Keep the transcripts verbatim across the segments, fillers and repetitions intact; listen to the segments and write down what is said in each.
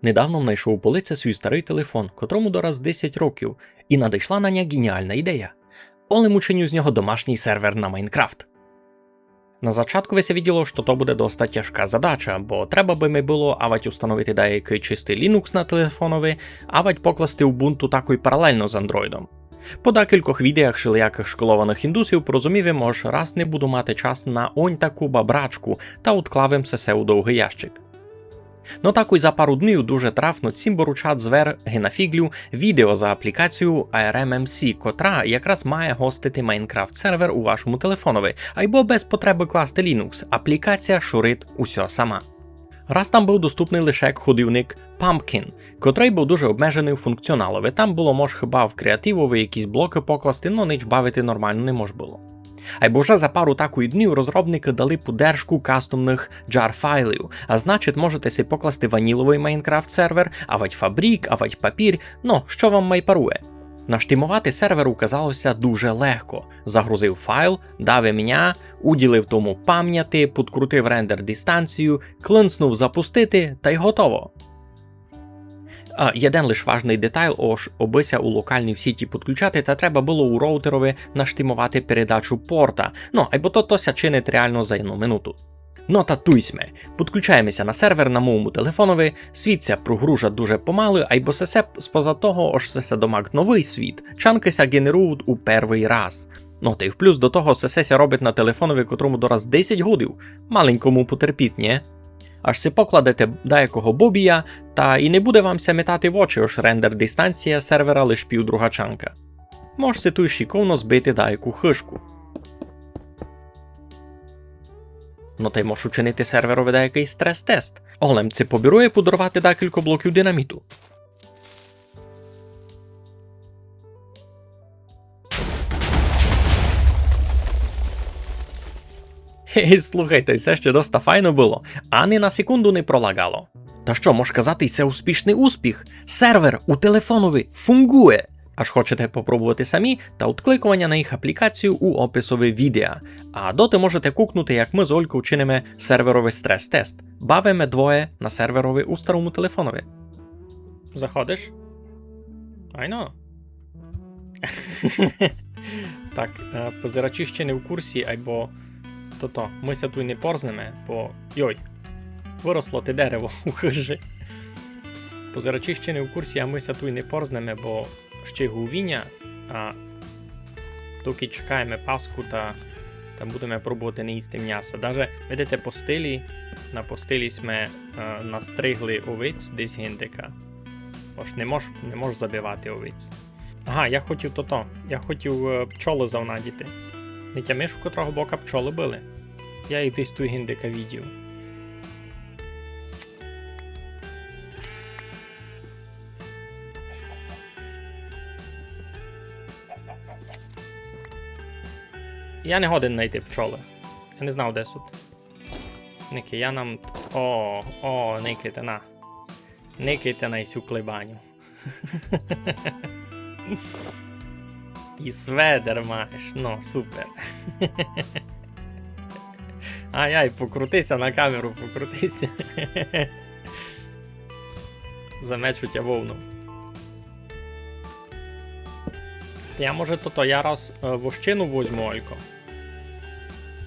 Недавно найшов у полици свій старый телефон, котрому дораз десять років, і надышла на ня геніална ідея. Олем учиню з нього домашній сервер на Майнкрафт. На зачатку ся виділо, што то буде доста тяжка задача, бо треба бы ми было авадь установити даякый чистый Linux на телефонови, авадь покласти Ubuntu такой паралельно з Android-ом. По декількох відеях шелиякых школованых індусів порозумів им, ож раз не буду мати час на онь таку бабрачку, та удклав им сесе у довгый ящик. Но такой за пару днів дуже трафно цімбор у чат звер ги на фіґлю відео за аплікацію ARMMC, котра якраз має гостити Майнкрафт сервер у вашому телефонови, айбо без потребы класти Linux, аплікація шурит усьо сама. Раз там быв доступный лише як ходівник Pumpkin, котрый быв дуже обмеженый у функціоналови. Там было мож хіба в креативови якісь блокы покласти, но нич бавити нормално не мож было. Айбо вже за пару такой днів розробникы дали поддержку кастомных jar файлів, а значить, можете си покласти ваніловый Майнкрафт сервер, авадь фабрік, авадь папір, но, што вам май парує. Наштимовати сервер указало ся дуже легко. Загрузив файл, дав імня, уділив тому памняти, підкрутив рендер дистанцію, клинцнув запустити, тай готово. А, єден лиш важный детайл, ож обы ся у локалній сіті підключати, та треба было у роутерови наштимовати передачу порта. Но, айбо то, то ся чинить реално за єдну минуту. Но та туй сьме. Підключаєме ся на сервер на мойому телефонови, світ ся прогружать дуже помалы, айбо сесе споза того, ож сесе домак новый світ, чанкы ся ґенерують у первый раз. Но, тай в плюс до того, сесе ся робить на телефонови, котрому дораз десять годів. Маленько му потерпіть, нє? Аж си покладете даякого бобія, та і не буде вам ся метати в очі, ож рендер дистанція сервера лиш півдруга чанка. Мож си туй шиковно збити даяку хыжку. Но тай мож учинити серверови даякый стрес-тест. Олем ци побірує подаровати декілько блоків динаміту. Гей, слухайте, се ще доста файно было. Ани на секунду не пролагало. Та што, мож казати, се успішный успіх. Сервер у телефонови фунґує. Аж хочете попробовати самі, та удкликованя на їх аплікацію у описови відео. А доти можете кукнути, як мы з Ольков чиниме серверовый стрес-тест. Бавиме двоє на серверови у старому телефонови. Заходиш? Айно. Так, е, позирачі ще не в курсі, айбо тото, мы ся туй не порзнеме, бо, йой, выросло те дерево у хыжі. Позирачі ще не в курсі, а мы ся туй не порзнеме, бо ще гувіня, а доки чекаєме Пасху, та, та будеме пробовати не їсти мняса. Даже, видите, по стилі, на по стилі сьме, е, настригли овець десь гиндика. Ож не мож, не мож забивати овець. Ага, я хотів тото, я хотів, е, пчолы завнадіти. Не тямиш, у котрого бока пчолы были? Я їх десь туй гиндика видів. Я не годен найти пчолы. Я не знав, де суть. Никай, я нам... О, о, никайте, на. Никайте на сю клебаню. І сведер маєш, ну, супер. Ай-ай, покрутися на камеру, покрутися. Замечу тя вовну. Та я, може, тото, я раз, е, вощину возьму, Олько.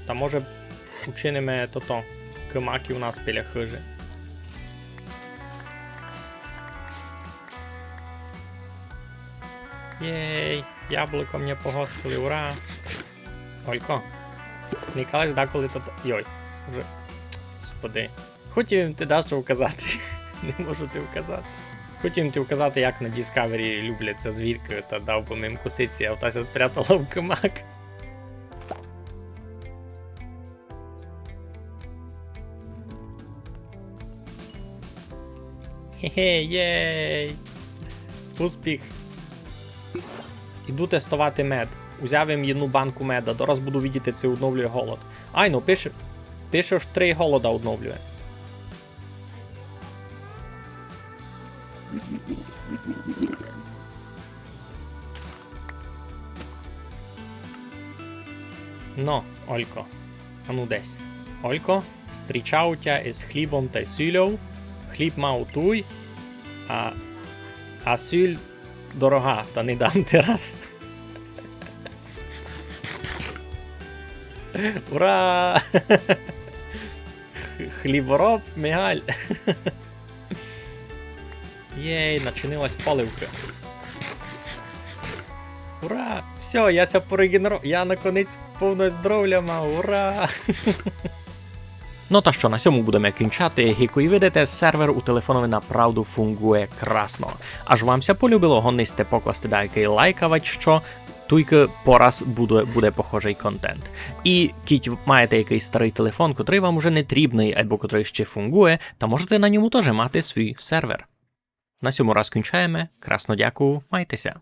Та, може, учиниме тото, кымаки у нас біля хыжі. Єй, яблуко мені погостили, ура! Олько, никалась даколи тото, йой, уже, господи. Хотів им ти дашто вказати. Не можу ти вказати. Хотів им ти вказати, як на Discovery люблять ся звіркы, та дав бы им косиці, а та ся спрятала в кымак. Хе-хе, єй! Успіх! Іду тестовати мед. Узяв им єдну банку меда, дораз буду видіти, ци одновлює голод. Айно, пише, пише, ож три голода одновлює. Но, Олько. Ану десь. Олько, стрічав тя из хлібом тай сільов. Хліб мав туй. А, а сіль дорога, та не дам тераз. Ура! Х-, хлібороб Мігаль. Єй, начинилась поливка. Ура! Всьо, я ся порегенеру-, я наконець повне здоровля мав, ура! Но та што, на сьому будеме кінчати. Як і видите, сервер у телефонови направду фунґує красно. Аж вам ся полюбило, годни сьте покласти даякый лайк, авадь што, туйкы пораз буде, буде похожый контент. І кідь маєте якыйсь старый телефон, котрый вам уже не трібный, або котрый ще фунґує, та можете на ньому тоже мати свій сервер. На сьому раз кінчаєме. Красно дякую, майте ся.